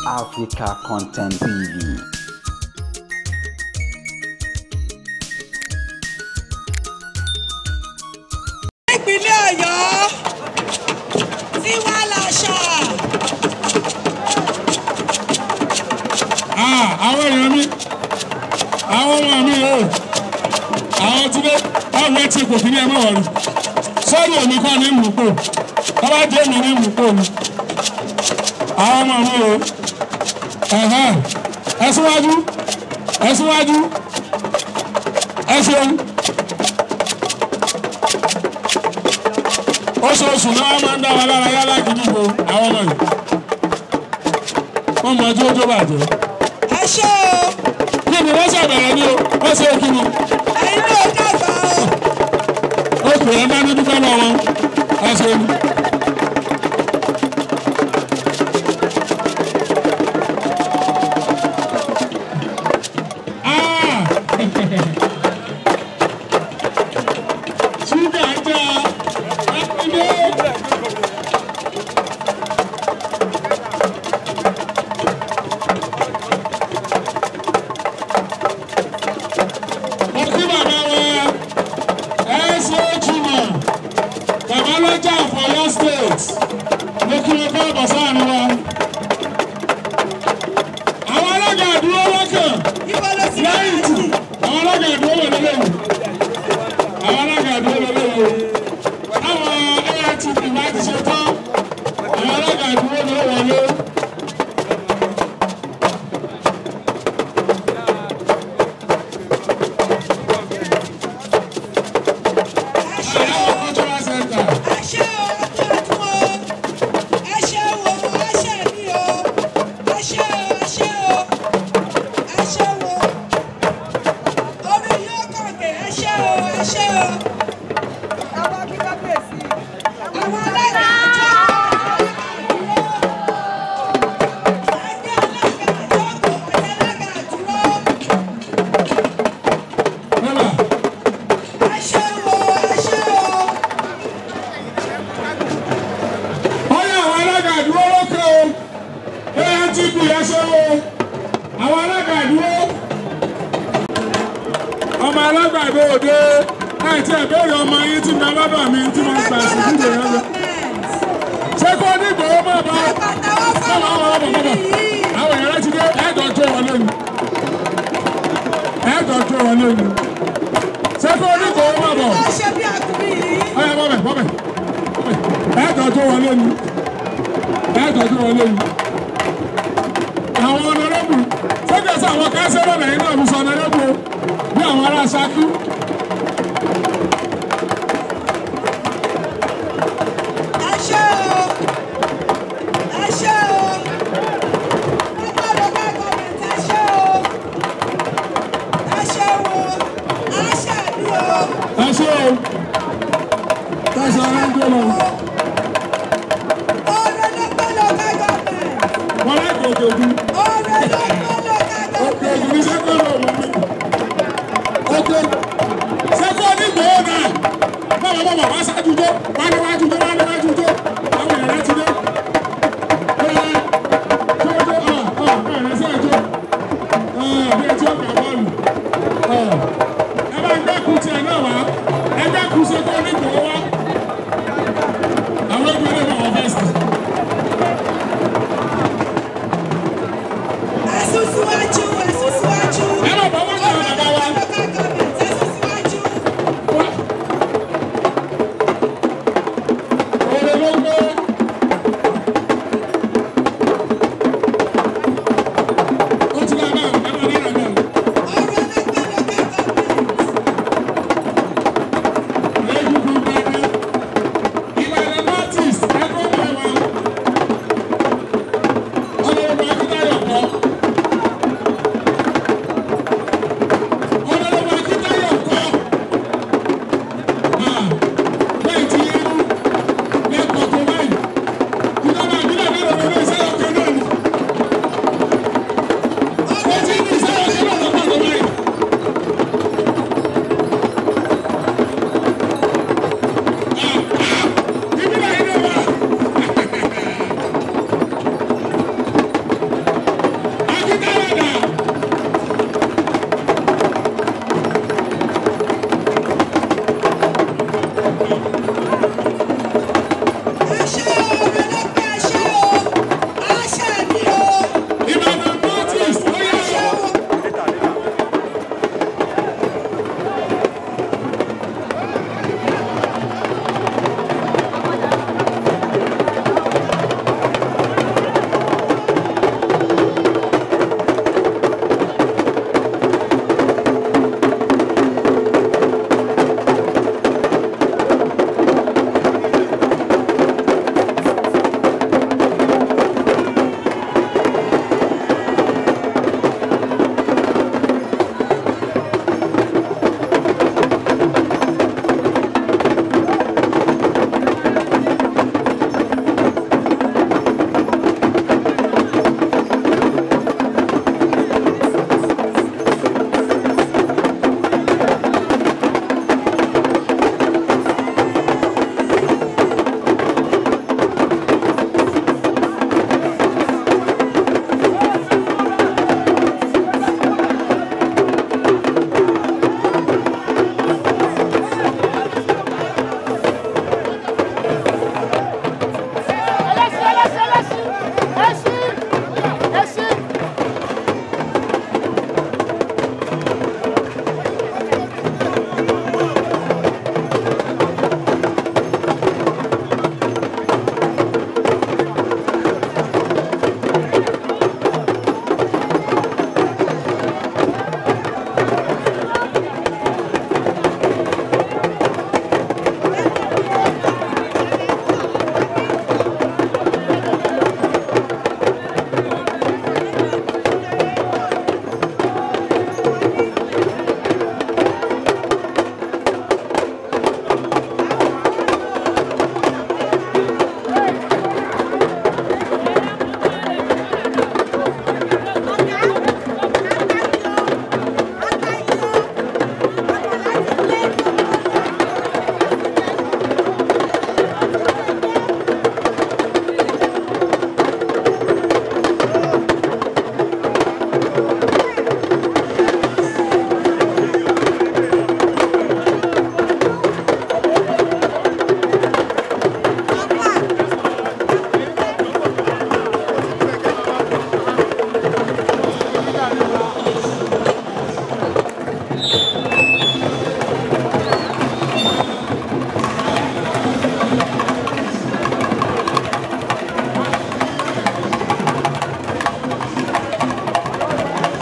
Africa Content TV. Ìpínlẹ̀ Ọ̀yọ́ tiwa làṣà. Àwọn èèyàn mi, àwọn ọmọ mi o, àwọn tí dé ọ̀rọ̀ ẹ̀ tí kò kí ní ẹ má wọ̀rí. Sọ́ọ̀rì èmi kọ́ ní mú kó, tọ́lá jẹ́ mi ní mú kó ni. Àwọn ọmọ mi o, ẹ síwájú, ẹ síwájú, ẹ ṣeun. Oṣooṣù náà máa ń dá wa lára yá lákìdígbò àwọn ọmọ yìí. Wọ́n mọ ọjọ́ tó bàjẹ́. Ẹ ṣé o. Kí ni wọ́n ṣàbẹ̀rẹ̀ ní o? Wọ́n ṣe kí ni? Ẹ̀yin náà dàgbà o. Ó pè é bá ní dúpẹ́ lọ wọn. Ẹ ṣe ni. Ṣúgà já Mákindé. Mo kí bàbá wa S.O. Chima, bàbá lọ́jà for Ọ̀yọ́ State. Mo kí wọn káàbọ̀ sáàrin wa. Àwọn alága àdúró lọ́kàn Ibo ló ti lẹ́yìn tù. Àwọn alága àdúró wọ̀ lélẹ́yìn. Àwọn alága àdúró lélẹ́yìn. Táwọn AITP bá ti ṣe tán, àwọn alága àdúró ló wọlé. Ẹ ṣé o. Àwọn cultural center. Ẹ ṣé o, ẹ kú ọdún o. Ẹ ṣé o, ẹ ṣé mi o. Ẹ ṣé o, ẹ ṣé o. Ẹ ṣé o. Orí yóò kọ̀kẹ́, ẹ ṣé o, ẹ ṣé o. Àwọn alága àjọ ẹgbẹ́ alága àjọkò àti alága àdúró. Bọ́lá. Ẹ ṣé o, ẹ ṣé o. Wọ́n ní àwọn alága àdúró lókè o. ANTP ẹ ṣé o. Àwọn alága àdúró. Ọmọ alágbàdo òde láì tí ẹ béèrè ọmọ yín tí mo lọ́dọ̀ mi tí mo ń gbà sí ìdíje yẹn lọ. Ṣé kó ní Ìgbòho máa bá Ẹ pàtẹ́wọ́ fáwọn ọmọbìnrin yìí. àwọn èèyàn ti dé ẹ̀ẹ́dọ̀ tó wọlé ni. Ẹ̀ẹ́dọ̀ tó wọlé ni. Ṣé kó ní Ìgbòho máa bọ̀? Ó ṣe bí ọkùnrin yìí. Ọ̀yá bọ́bẹ̀ bọ́bẹ̀ bọ́bẹ̀ ẹ̀ẹ́dọ̀ tó wọlé ni. Ẹ̀ẹ́dọ̀ tó wọlé ni. Àwọn ọ̀nàrẹ́bù ṣẹ́gbẹ̀sẹ̀ àwọn kánsẹ́lọ̀ lẹ́yìn náà ló sọ ọ̀nàrẹ́bù o bí àwọn ará Ṣakí.